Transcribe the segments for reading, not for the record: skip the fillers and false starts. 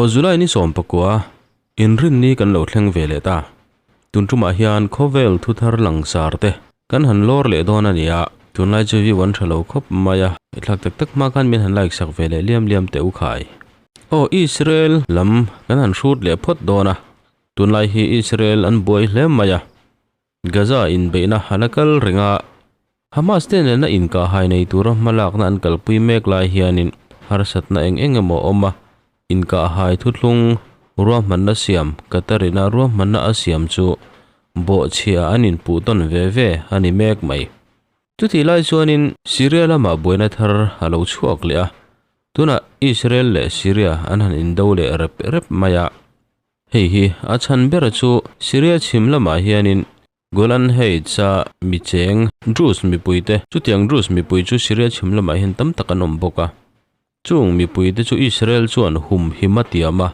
Aw July ni 19, inrinni kan lo thleng ve leh ta. Tun tumah hian khawvel thuthar langsar te kan han lawr leh dawn a ni a, tunlai chu view an tha lo khawp mai a, i thlak tak tak hma khan min han like sak ve leh liam liam teh u khai. Aw Israel lam kan han hrut leh phawt dawn a, tunlai hi Israel an buai hle mai a, Gaza inbeihna a la kal reng a, Hamas te nena inkahhai nei tura hmalakna an kalpui mek lai hianin harsatna eng eng emaw a awm a, inkahhai thuthlung ruahmanna siam Qatar-ina ruahmanna a siam chu bawhchhia an inpuh tawn ve ve a ni mek mai. Chutih lai chuanin Syria lamah buaina thar a lo chhuak leh a, tunah Israel leh Syria an han indo leh rep rep mai a. Hei hi a chhan ber chu Syria chhim lamah hianin Golan Heights-a mi cheng Druze mipuite, chutiang Druze mipui chu Syria chhim lamah hian tam tak an awm bawk a. Chung mipuite chu Israel chuan hum him a tiam a,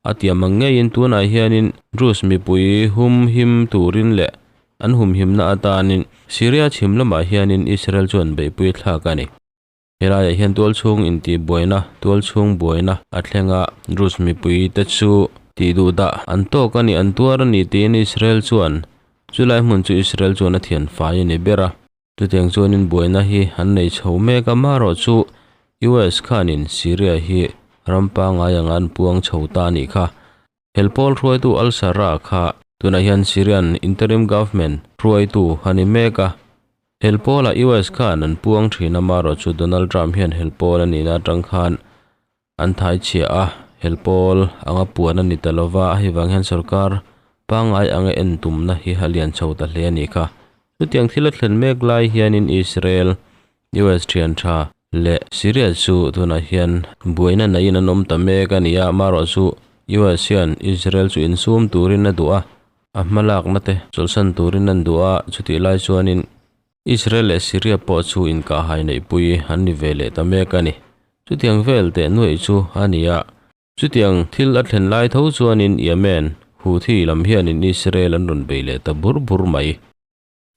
a tiam ang ngeiin tunah hianin Druze mipui hum him turin leh an humhimna atanin Syria chhim lamah hianin Israel chuan beihpui thlak a ni. Helaiah hian tualchhung intihbuaina, tualchhung buaina a thleng a, Druze mipuite chu tih duh dah an tawk a ni, an tuar a ni tiin Israel chuan chulai hmun chu Israel chuan a thian fai a ni ber a. Chutiang chuanin buaina hi an nei chho mek a, marawh chu US khanin Syria hi ram pangngai anga an puang chho ta a nih kha. Helpawl hruaitu al-Sharaa kha tunah hian Syrian interim government hruaitu a ni mek a. Helpawlah US khan an puang thin a, marawh chu Donald Trump hian helpawl a nihna atang khan an thai chhia a, helpawl anga puan a ni ta lova, hei vang hian sorkar pangngai anga en tumna hi a lian chho ta hle a nih kha. Chutiang thil a thlen mek lai hianin Israel, US thian tha leh Syria chu tunah hian buaina neiin an awm ta mek a ni a, marawh chu US hian Israel chu insum turin a duh a, A hmalakna te chawlhsan turin an duh a, chutih lai chuanin Israel leh Syria pawh chu inkahhai neihpui an ni ve leh ta mek a ni. Chutiang vel teh nuaih chu a ni a, chutiang thil a thlen lai tho chuanin Yemen, Houthi lam hianin Israel an rawn bei leh ta bur bur mai.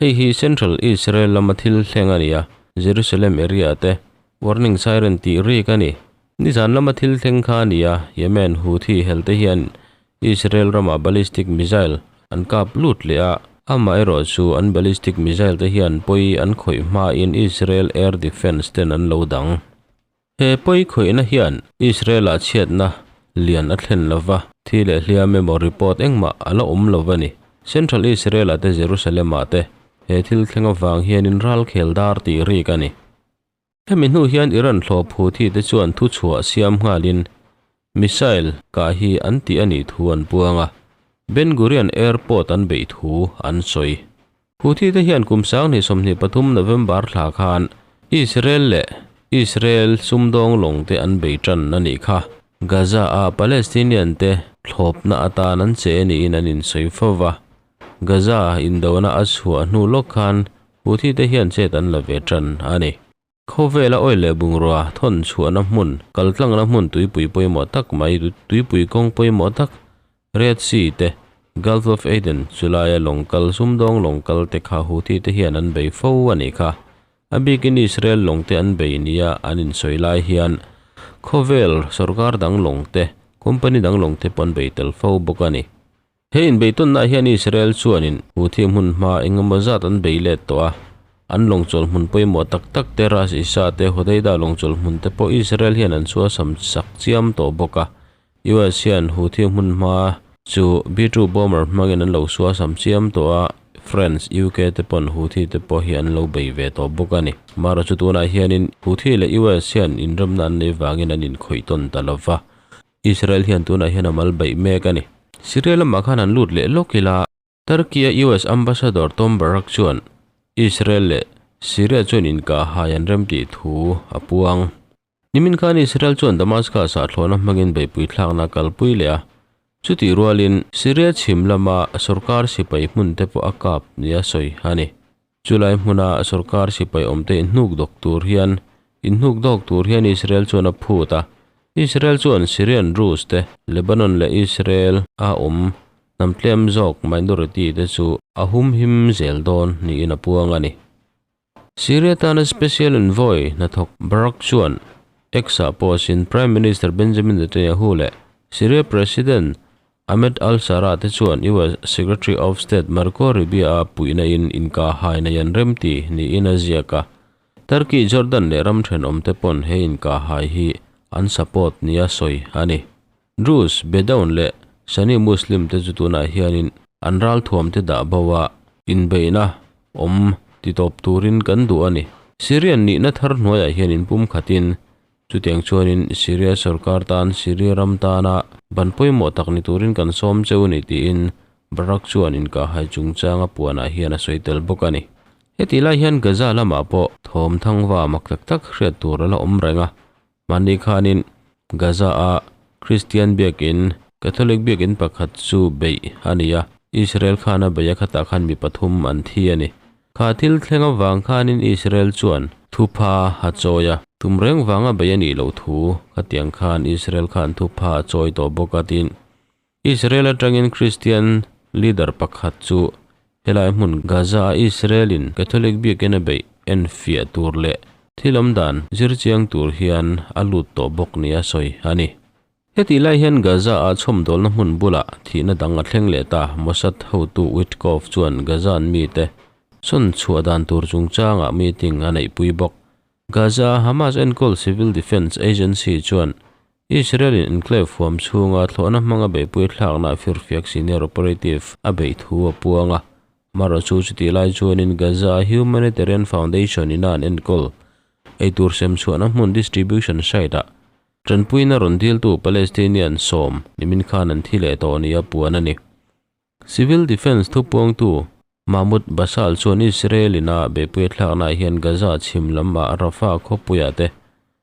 Hei hi Central Israel lama thil thleng a ni a, Jerusalem area te warning siren tih rik a ni. Nizan lama thil thleng kha a ni a, Yemen Houthi helte hian Israel ramah ballistic missile an kap lut leh a, amaherawh chu an ballistic missile te hian pawi an khawih hmain Israel air defence ten an lo dang. He pawi khawihna hian Israel-ah chhiatna lian a thlen lo va, thi leh hliam emaw report engmah a la awm lo a ni. Central Israel-ah te Jerusalem-ah te he thil thleng avang hianin ralkhel dar tih rik a ni. Hemi hnu hian Iran thlawp Houthi te chuan thuchhuah siam nghalin missile kah hi an tih a nih thu an puang a, Ben Gurion Airport an beih thu an sawi. Houthi te hian kum 2023 November thla khan Israel leh Israel sumdawng lawng te an bei tan a nih kha. Gaza a Palestinian te thlawpna atan an che niin an insawi fo va. Gaza indona a chhuah hnu lawk khan Houthi te hian chet an la ve tan a ni. Khawvela oil leh bungrua thawn chhuahna hmun, kaltlangna hmun tuipui pawimawh tak mai, tuipui kawng pawimawh tak, Red Sea te, Gulf of Aden chulaia lawng kal, sumdawng lawng kal te kha Houthi te hian an bei fo a nih kha. A bikin Israel lawng te an bei nia an insawi lai hian khawvel sorkar dang lawng te, company dang lawng te pawh an bei tel fo bawk a ni. He inbeitunnaah hian Israel chuanin Houthi hmun hma eng emaw zat an bei let tawh a, an lawngchawl hmun pawimawh tak tak te Ras Isa te Hodeida lawngchawl hmun te pawh Israel hian an chhuasam sak chiam tawh bawk a. US hian Houthi hmun hma chu B-2 bomber hmangin an lo suasam chiam tawh a, France, UK te pawn Houthi te pawh hi an lo bei ve tawh bawk a ni. Mara chu tunah hianin Houthi leh US hian inremna an nei vangin an inkhawih tawn ta lo va. Israel hian tunah hian a mal beih mek a ni. Syria lamah khan an lut leh lawk ila, Turkey-a US Ambassador Tom Barrack chuan Israel leh Syria chuan inkahhai an remtih thu a puang. Nimin khan Israel chuan Damascus-ah thlawhna hmangin beihpui thlakna a kalpui leh a, chutih rualin Syria chhim lama sorkar sipai hmun te pawh a kap nia sawi a ni. Chulai hmuna sorkar sipai awmte inhnuk dawk tur hian inhnuk dawk tur hian Israel chuan a phut a. Israel chuan Syrian Druze te, Lebanon leh Israel a awm hnam tlem zawk minority te chu a humhim zel dawn niin a puang a ni. Syria tana Special Envoy hnathawk Barak chuan X-ah pawh sin Prime Minister Benjamin Netanyahu leh. Syria President Ahmed al-Sharaa te chuan US Secretary of State Marco Rubio-a puihna in inkahhai nei an remti niin a ziak a. Turkey, Jordan leh ram thenawmte pawn he inkahhai hi an support nia sawi a ni. Druze, Bedouin leh Sunni Muslim te chu tunah hianin an ralthuamte dah bo a, inbeihna awm titawp turin kan duh a ni. Syrian nihna thar hnuaiah hian inpumkhatin Chutiang chuanin Syria sorkar tan Syria ram tana ban pawimawh tak ni turin kan sawm cheu ni tiin Barak chuan inkahhai chungchanga puanah hian a sawi tel bawk a ni. Hetih lai hian Gaza lamah pawh thawm thangva mak tak tak hriat tur a la awm reng a. Mahni khanin Gaza-a Kristian biakin, Catholic biakin pakhat chu beih a ni a, Israel khan a beih a khatah khan mi pathum an thi a ni. Kha thil thleng avang khanin Israel chuan thupha a chawi a, tum reng vanga bei a nih loh thu khatiang khan Israel khan thupha a chawi tawh bawk a tiin Israel atangin Christian leader pakhat chu helai hmun Gaza a Israel in Catholic biakin a beih enfiah tur leh thil awmdan zirchiang tur hian a lut tawh bawk nia sawi a ni. Hetih lai hian Gaza-a chhawmdawlna hmun bulah thihna dang a thleng leh ta. Mossad hotu Witkoff chuan Gazan mite sawn chhuah dan tur chungchangah meeting a neihpui bawk. Gaza-a Hamas enkawl Civil Defence Agency chuan Israel-in enclave huam chhunga thlawhna hmanga beihpui thlakna firfiak senior operative a beih thu a puang a. Amaherawhchu chutih lai chuanin Gaza-a Humanitarian Foundation ina an enkawl eitur sem chhuahna hmun distribution site-ah Tanpuina rawn diltu Palestinian sawm nimin khan an thi leh tawh nia puan a ni. Civil Defence thupuangtu Mahmoud Basal chuan Israel ina beihpui a thlaknaah hian Gaza chhim lam ah Rafah khawpuiah te,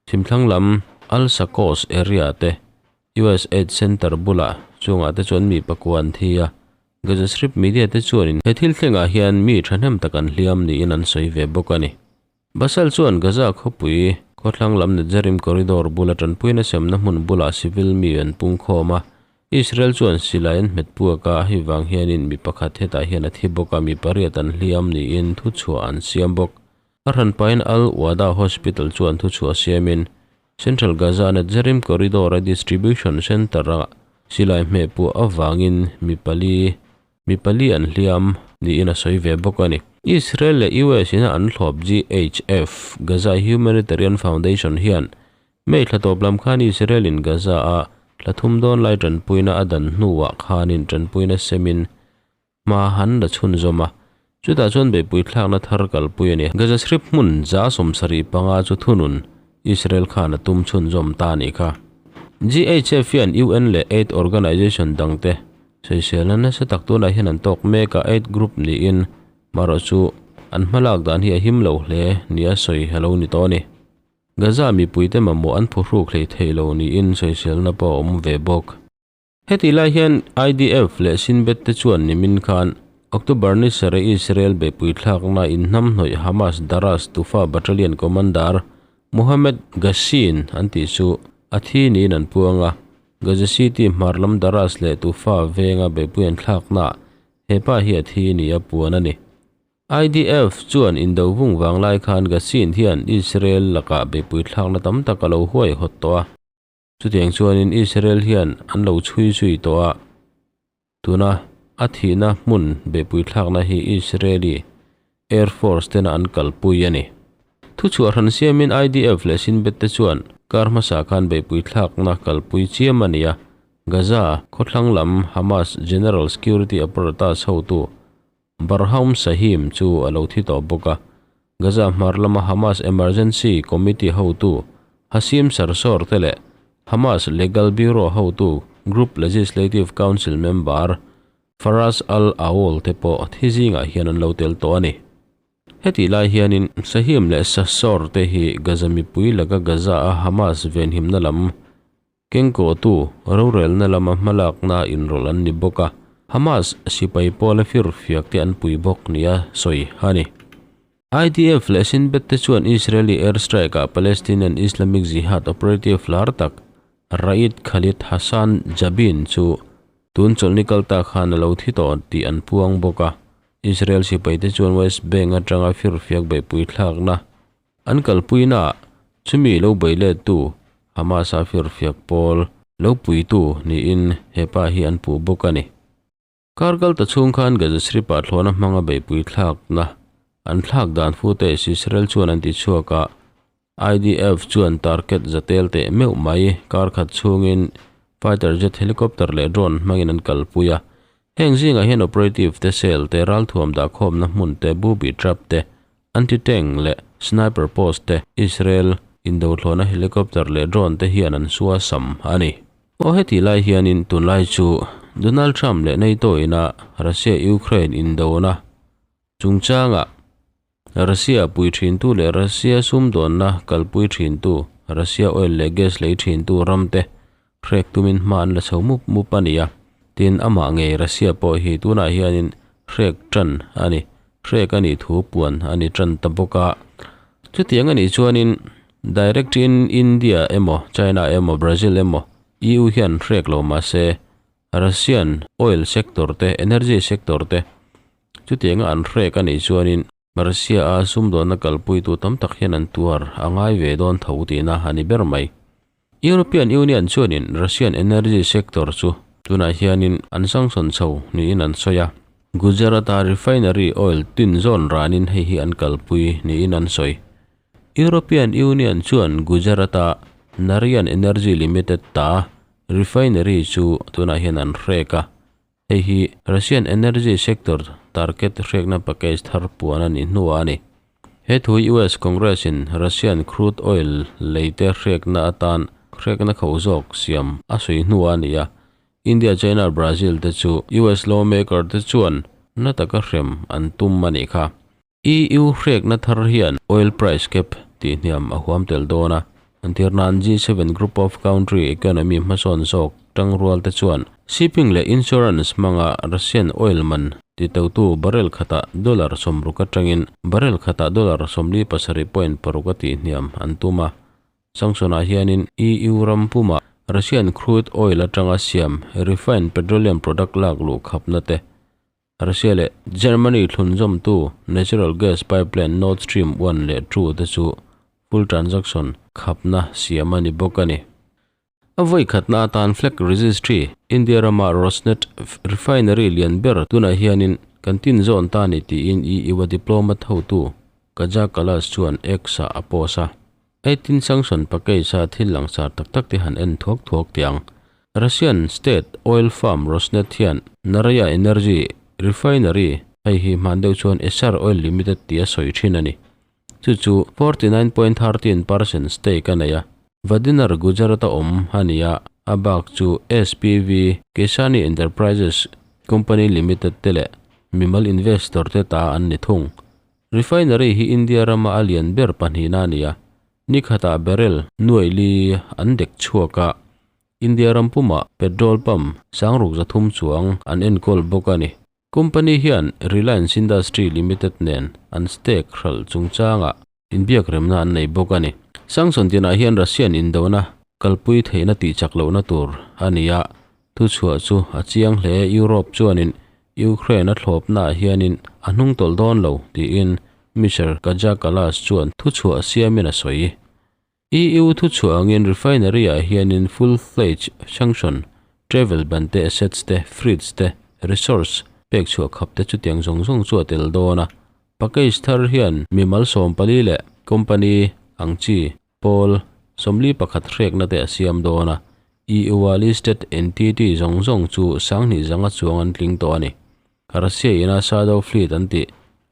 chhimthlang lam Al-Shaqos area te, US Aid Center bulah chungah te chuan mi pakua an thi a. Gaza Strip media te chuanin he thil thlengah hian mi thahnem tak an hliam niin an sawi ve bawk a ni. Basal chuan Gaza khawpui khawthlang lam Netzarim corridor bula tanpuina semna hmun bulah civil mi an pungkhawm a, Israel chuan silai an hmet puak a, hei vang hianin mi pakhat hetah hian a thi bawk a, mi pariat an hliam niin thuchhuah an siam bawk. A hranpain Al Wada Hospital chuan thuchhuah siamin Central Gaza Netzarim corridor-a distribution centre-a silai hmeh puah avangin mi pali Mi pali an hliam niin a sawi ve bawk a ni. Israel leh US ina an thlawp GHF, Gaza Humanitarian Foundation, hian May thla tawp lam khan Israel in Gaza a thla thum dawn lai tanpuina a dan hnuah khanin tanpuina semin hma han la chhunzawm a. Chutah chuan beihpui thlakna thar kalpui a ni. Gaza Strip hmun za 75 chu thunun Israel khan a tum chhunzawm ta a nih kha. GHF hian UN leh aid organization dangte Sawiselna nasa tak tunah hian an tawk mek a, aid group niin marawh chu an hmalak dan hi a him lo hle nia sawi a lo ni tawh a ni. Gaza mipuite mamawh an phuhruk hlei thei lo niin sawiselna pawh a awm ve bawk. Hetih lai hian IDF leh Shin Bet te chuan nimin khan October ni sarih Israel beihpui thlakna inhnamhnawih Hamas Daras Tufa Battalion Commander Mohammed Ghassin an tih chu a thi niin an puang a, Gaza City hmar lam Daras leh Tufa venga beihpui an thlaknaah he pa hi a thi ni a puan a ni. IDF chuan indo vung vang lai khan Ghassin hian Israel lakah beihpui thlakna tam tak a lo huai hawt tawh a. Chutiang chuanin Israel hian an lo chhui zui tawh a, tuna a thihna hmun beihpui thlakna hi Israeli Air Force tena an kalpui a ni. Thuchhuah hran siamin IDF leh Shin Bet te chuan kar hmasa khan beihpui thlakna kalpui chiam a ni a, Gaza khawthlang lam Hamas General Security Apparatus hotu Barhaum Sahim chu a lo thi tawh bawk a, Gaza hmar lama Hamas Emergency Committee hotu Hasim Sarsour te leh Hamas Legal Bureau hotu Group Legislative Council member Faraz al-Aoul te pawh thi zingah hian an lo tel tawh a ni. Hetih lai hianin Sahim leh Sassor te hi Gaza mipui laka Gaza-a Hamas venhimna lam kengkawhtu rorelna lama hmalakna inrawlh an ni bawk a, Hamas sipai pawla firfiak te an pui bawk nia sawi a ni. IDF leh Shin Bet te chuan Israeli air strike-ah Palestinian Islamic Jihad operative lar tak Raid Khalid Hassan Jabeen chu tun chawlhni kal ta khan a lo thi tawh tih an puang bawk a. Israel sipaite chuan West Bank atanga firfiak beihpui thlakna an kalpuinaah chumi lo bei lettu Hamas-a firfiak pawl. Lo puitu niin he pa hi an puh bawk a ni. Kar kal ta chhung khan Gaza Strip-ah thlawhna hmanga beihpui thlakna an thlak dan footage Israel chuan an ti chhuak a, IDF chuan target za tel teh meuh mai kar khat chhungin fighter jet helicopter leh drone hmangin an kalpui a. Heng zingah hian operative te cell te ralthuam dahkhawmna hmun te booby trap te Anti-tank leh sniper post te Israel indothlawhna helicopter leh drone te hian an sua sam a ni. Aw hetih lai hianin tunlai chu Donald Trump leh NATO ina Russia-Ukraine indona chungchangah Russia pui thintu leh Russia sumdawnna kalpui thintu Russia oil leh gas lei thintu ram te hrek tumin hma an la chho mup mup a ni a, tin amah ngei Russia pawh hi tunah hianin hrek tan a ni, hrek a nih thu puan a ni tan ta bawk a. Chutiang a nih chuanin direct in India emaw China emaw Brazil emaw EU hian hrek lo mahse Russian oil sector te energy sector te chutianga an hrek a nih chuanin Russia-a sumdawnna kalpuitu tam tak hian an tuar a ngai ve dawn tho tihna a ni ber mai. European Union chuanin Russian energy sector chu tunah hianin an sanction chho niin an sawi a. Gujarat-a refinery oil tin zawn ranin hei hi an kalpui niin an sawi. European Union chuan Gujarat-a Narayan Energy Limited ta refinery chu tunah hian an hrek a. Hei hi Russian energy sector target hrekna package thar puan a nih hnuah a ni. He thu US Congress-in Russian crude oil leite hrekna atan hrekna kho zawk siam a sawi hnuah a ni a. India, China, Brazil te chu US lawmaker te chuan na taka hrem an tum a nih kha. EU hrekna thar hian oil price cap tih hniam a huam tel dawn a, entir nan G7 group of country economy hmasawn zawk tangrual te chuan shipping leh insurance hmanga Russian oil man titotu barrel khatah dollar 60 atangin barrel khatah dollar 47.6 a tih hniam an tum a. Sanction-ah hianin EU ram pumah Russian crude oil atanga siam refined petroleum product lak luh khapna te Russia leh Germany thlunzawmtu natural gas pipeline Nord Stream 1 leh 2 te chu full transaction khapna siam a ni bawk a ni. A vawi khatna atan Flag Registry, India rama Rosneft refinery lian ber tunah hianin kan tin zawn ta ni tiin EU-a diplomat hotu Kaja Kallas chuan X-ah a post a. 18 sanction package-a thil langsar tak tak te han en thuak thuak teh ang. Russian state oil firm Rosneft hian Naraya Energy refinery, hei hi hman deuh chuan Essar Oil Limited tih a sawi thin a ni. Chu chu 49.13 percent stake a nei a, Vadinar Gujarat-a awm a ni a, a bak chu SPV Kesani Enterprises Company Limited te leh mimal investor te ta an ni thung. Refinery hi India rama a lian ber pahnihna a ni a, ni khatah barrel nuaih li an dek chhuak a, India ram pumah petrol pump sangruk 300 chuang an enkawl bawk a ni. Company hian Reliance Industry Limited nen an stake hralh chungchangah inbiak remna an nei bawk a ni. Sanction tinah hian Russian indona kalpui theihna tihchak lohna tur a ni a, Thuchhuah chu a chiang hle, Europe chuanin Ukraine a thlawpnaah hianin a hnung tawlh dawn lo, tiin Mister Kaja Kallas chuan thuchhuah siamin a sawi. EU thuchhuah angin refinery-ah hianin full-fledged sanction, travel ban te, assets te, fleets te, resource pek chhuah khap te chutiang zawng zawng chu a tel dawn a. Package thar hian mimal 14 leh company ang chi Pawl 41 hrekna te a siam dawn a, EU-a listed entity zawng zawng chu 20,500 chuang an tling tawh a ni. Russia ina Shadow Fleet an tih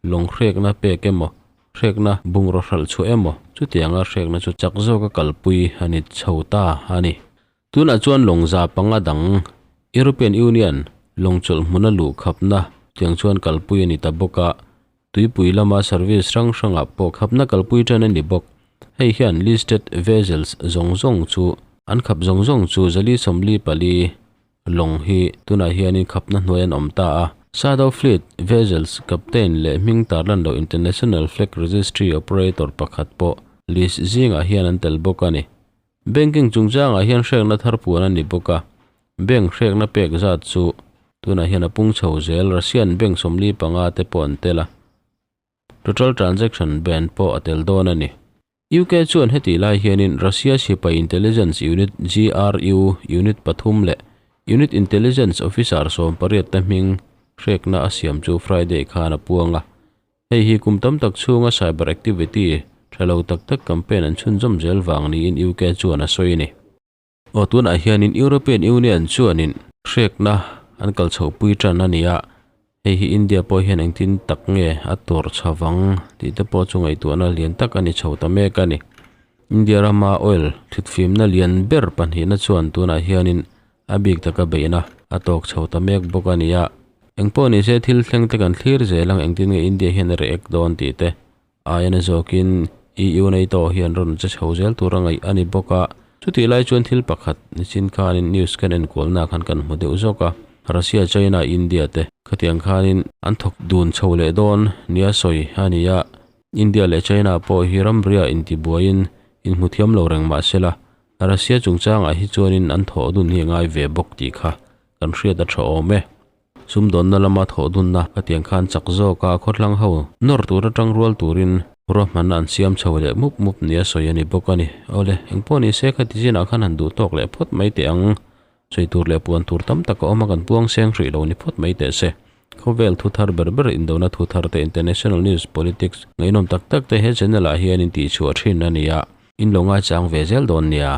lawng hrekna pek emaw, hrekna bungraw hralh chhuah emaw chutianga hrekna chu chak zawka kalpui a ni chho ta a ni. Tunah chuan lawng 500 dang European Union lawng chawlh hmuna luh khapna tiang chuan kalpui a ni ta bawk a, tuipui lama service hrang hrangah pawh khapna kalpui tan a ni bawk. Hei hian listed vessels zawng zawng chu an khap zawng zawng chu 444 lawng hi tunah hianin khapna hnuai an awm ta a. Shadow Fleet vessels captain leh hming tarlan loh International Flag Registry operator pakhat pawh list zingah hian an tel bawk a ni. Banking chungchangah hian hrekna thar puan a ni bawk a, bank hrekna pek zat chu tunah hian a pung chho zel, Russian bank 45 te pawh an tel a, total transaction ban pawh a tel dawn a ni. UK chuan hetih lai hianin Russia sipai intelligence unit GRU unit pathum leh unit intelligence officer 18 te hming hrekna a siam chu Friday khan a puang a. Hei hi kum tam tak chhunga cyber activity tha lo tak tak campaign an chhunzawm zel vang niin UK chuan a sawi a ni. Aw tunah hianin European Union chuanin hrekna an kal chhohpui tan a ni a, hei hi India pawh hian engtin tak nge a tawr chho vang tih te pawh chu ngaihtuahna lian tak a ni chho ta mek a ni. India rama oil thutfimna lian ber pahnihna chuan tunah hianin a bik taka beihna a tawk chho ta mek bawk a ni a, engpawh nise thil thleng te kan thlir zel ang engtin nge India hian a react dawn tih te Aia zawkin EU NATO hian rawn che chho zel tur a ngaih a ni bawk a, chutih lai chuan thil pakhat nichin khanin news kan enkualna khan kan hmu deuh zawk a, Russia, China, India te khatiang khanin an thawk dun chho leh dawn nia sawi a ni a, India leh China pawh hi ramria intibuaiin inhmu thiam lo reng mah sela, Russia chungchangah hi chuanin an thawh dun hi a ngai ve bawk tih kha kan hriat a tha awm e. Sumdawnna lama thawh dunna khatiang khan chak zawka khawthlang ho nawr tur atang rual turin ruahmanna an siam chho leh mup mup nia sawi a ni bawk a ni. Awle, engpawh ni se khati zinah khan han duh tawk leh phawt mai teh ang. Sawi tur leh puan tur tam tak a awm a kan puang seng hrih lo ni phawt mai teh se. Khawvel thu thar ber ber indona thu thar te international news politics ngaihnawm tak tak te he channel ah hian in tihchhuah thin a ni a, in lo ngaichang ve zel dawn nia.